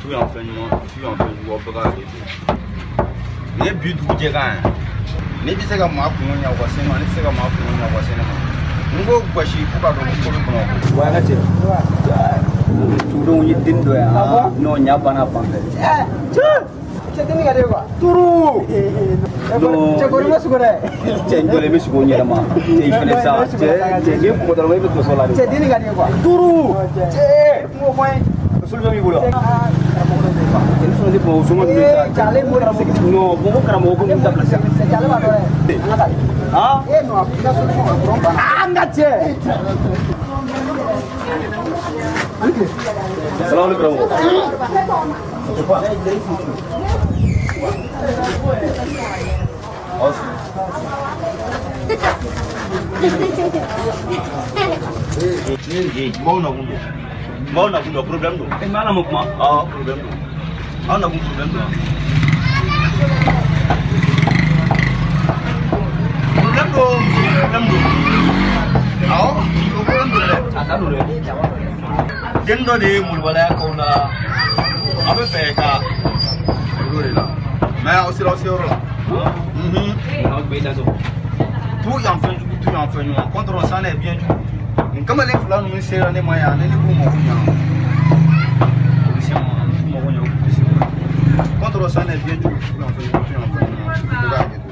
Tu y'an fɛn ɲuman, tu y'an fɛn jugu, aw bɛɛ ka hakɛ to. Nin ye bi dugujɛ kan ye. Ne bɛ se ka maa kungo ɲɛ u ka se ne ma, ne tɛ se ka maa kungo ɲɛ u ka se ne ma. N ko gosi fo k'a dɔn ko bɛ Bamakɔ. Wa n ka cɛ. Tugudenw ye den dɔ ye. Non, ɲa banna fan fɛ. Cɛ denni ka di quoi. Turu. Cɛ kɔni ma sogo dɛ. Cɛ n jɔlen bɛ sogo n yɛrɛ ma. Cɛ i fɛnɛ sa. Cɛ n'i ye kɔgɔ dɔrɔn i bɛ to so la de. Cɛ denni ka di quoi. Turu. Cɛ kungo fɔ n ye. Solution b'i bolo. Karamɔgɔ dɔ bɛ yen quoi. Cɛ ni sɔn tɛ Bamakɔ soma ninnu ta. Cɛ ale m'o de. Non, Bamakɔ karamɔgɔ ko ninnu dabila sisan. Cɛ ale b'a dɔn dɛ. An ka taa. Han? Eh non, a b'i ka solution ka dɔrɔn banna. Ah n ka cɛ. Salamu alaikum karamɔgɔ. Maaw nakun don. Maaw nakun don, problème don. Eh mais ala ma kuma. Awɔ, problème don. Aw nakun problème don. Problème don, problème don. Awɔ, o problème don dɛ. A ta don dɛ. Den dɔ de ye moribalaya k'aw la. Aw bɛ fɛ ka olu de la. Mais aw sera aw seyɔrɔ la. Aw bɛɛ da sɔrɔ. Tu y'an fɛn jugu, tu y'an fɛn ɲuman. Contre san ne bien jugu. Nin kamalen fila ninnu sera ne ma yan, ne ni k'u mago ɲa. Policier ma, n k'u mago ɲa, o policier ma. Contre san ne bien jugu, tu y'an fɛn jugu, tu y'an fɛn ɲuman. Bɛɛ ka hakɛ to.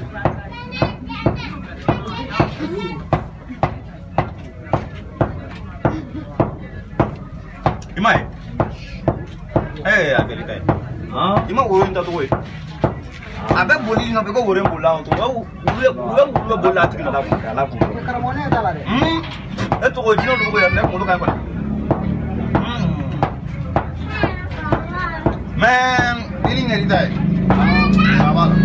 I m'a ye? A kɛra i ta ye. I ma woro in tacogo ye. A bɛ boli nɔfɛ ko woro in bolila o cogo. Wulu bɛ bolila a tigi nana kun. Ala kun. Karamɔgɔ ne t'a la dɛ. E tɔgɔ ye jinɛ dugu yɛrɛ, ne kunkolo ka ɲi kɔni. Mais ni ni ɲɛri ta ye. Nka b'a la.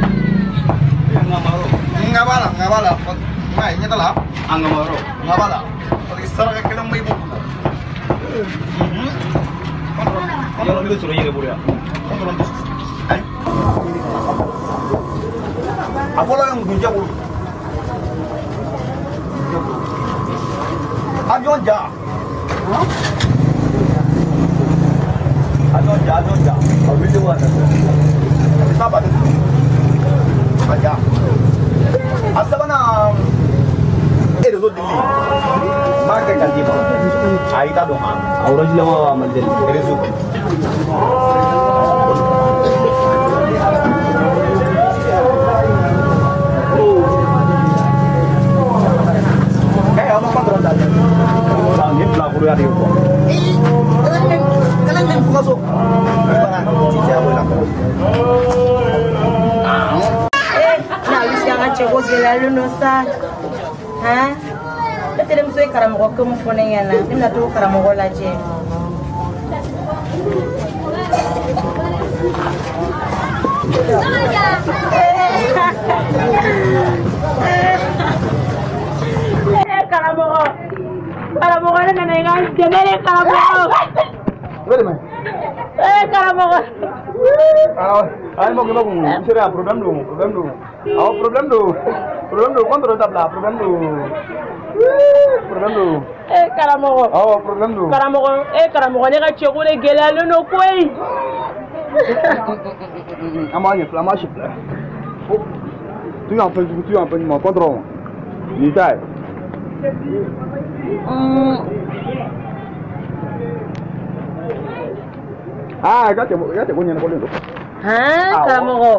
Nka b'a la, nka b'a la. I m'a ye ɲɛ t'a la. An ka ma yɔrɔ. Nka b'a la. Parce que saraka kelen ma i b'o bɔ. Yɔrɔ bɛ sɔrɔ i yɛrɛ bolo yan. Ayi. A fɔlɔ ye ngunjɛ bolo. Avion ja. Avion ja, avion ja. A wuli de wa ta. A bɛ s'a ba de. A ja. A sabanan e réseau dili. N b'a kɛ ka d'i ma. A y'i ta dɔn. A orange la wa Malitel. Réseau. Eh, aw ma patron ta dɛ. Ni bilakoro ya de ye quoi. Kɛlɛ min f'u ka so. Bara ci cɛ bɔ i la. Na wisi an ka cɛko gɛlɛyalen don sa. Han? Ne terimuso ye karamɔgɔ ko min fɔ ne ɲɛna, ne bɛna t'o karamɔgɔ lajɛ. Karamɔgɔ, karamɔgɔ ne nana i ka dɛmɛ de karamɔgɔ. Karamɔgɔ. Ayi mɔgɔ ma kun, n sera yan problème don, problème don. Awɔ problème don, problème don, contre ta bila, problème don. Problème don. Karamɔgɔ. Awɔ problème don. Karamɔgɔ, karamɔgɔ ne ka cɛko de gɛlɛyalen don koyi. An b'a ɲɛ fila, an b'a si fila. Tu y'an fɛn jugu, tu y'an fɛn ɲuman, contre nin ta ye. Ah, i ka cɛ ko ɲɛnabɔlen don. Han, karamɔgɔ.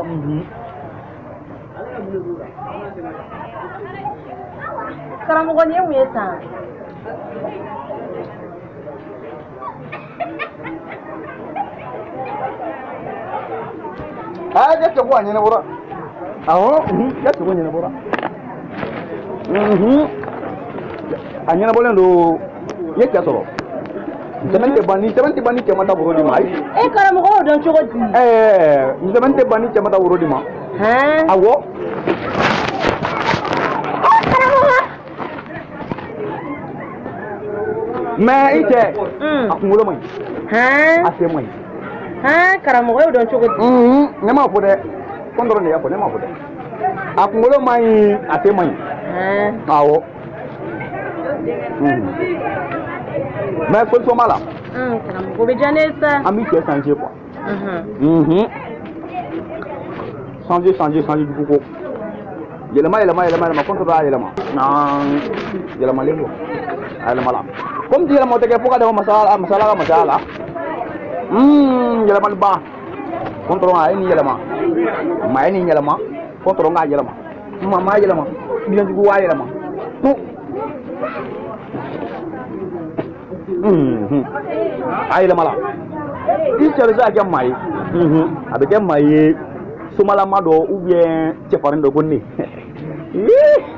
Karamɔgɔ nin ye mun ye tan? Ah, i ka cɛ ko a ɲɛnabɔra. Awɔ, i ka cɛ ko ɲɛnabɔra. A ɲɛnabɔlen don, i ye cɛ sɔrɔ. Sɛbɛn tɛ ban ni sɛbɛn tɛ ban ni cɛ ma taa woro di ma. Ayi. Karamɔgɔ y'o dɔn cogo di? Ni sɛbɛn tɛ ban ni cɛ ma taa woro di ma. Han? Awɔ. Karamɔgɔ. Mais i cɛ, a kunkolo man ɲi. Han? A sen man ɲi. Han, karamɔgɔ y'o dɔn cogo di? Ne m'a fɔ dɛ. Ko dɔrɔn de y'a fɔ, ne m'a fɔ dɛ. A kunkolo man ɲi, a sen man ɲi. Han? Awɔ. Mais solution b'a la. Karamɔgɔ bɛ diya ne ye sa. An b'i cɛ changer quoi. Changer changer changer jugu ko. Yɛlɛma yɛlɛma yɛlɛma yɛlɛma contre a yɛlɛma. Nan yɛlɛmalen don. A yɛlɛma la. Comme ti yɛlɛma o tɛ kɛ fo ka dama masala masala ka masala la. Yɛlɛmali ba. Contre a ye nin yɛlɛma. Maa ye nin yɛlɛma. Contre k'a yɛlɛma. Ma maa yɛlɛma. Biɲɛ jugu waa yɛlɛma. To. A yɛlɛma la. I cɛ bɛ se ka kɛ maa ye. A bɛ kɛ maa ye somalama dɔ ou bien cɛfarin dɔ ko ne.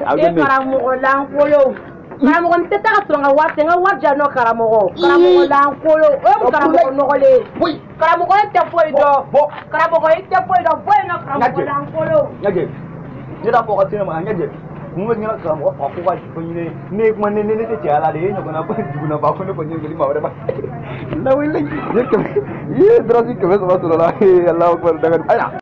A bɛ kɛ ne. Karamɔgɔ lankolon. Karamɔgɔ n tɛ taa ka sɔrɔ n ka wari tɛ n ka wari di yan nɔ karamɔgɔ. Karamɔgɔ lankolon o ye mun karamɔgɔ nɔgɔlen ye. Karamɔgɔ e tɛ foyi dɔn. Karamɔgɔ e tɛ foyi dɔn bɔ yen nɔ karamɔgɔ lankolon. Ɲɛjɛ ne t'a fɔ ka se ne ma ɲɛjɛ mun bɛ ɲɛna karamɔgɔ fa ko ka fɛn ɲini ne ye kuma ne ne tɛ cɛya la de e ɲɔgɔnna ko duguna ba ko ne ko ɲininkali maa wɛrɛ ma lawuli ye kɛmɛ i ye darasi 300 sɔrɔ la Alahu akibaru daga ayiwa.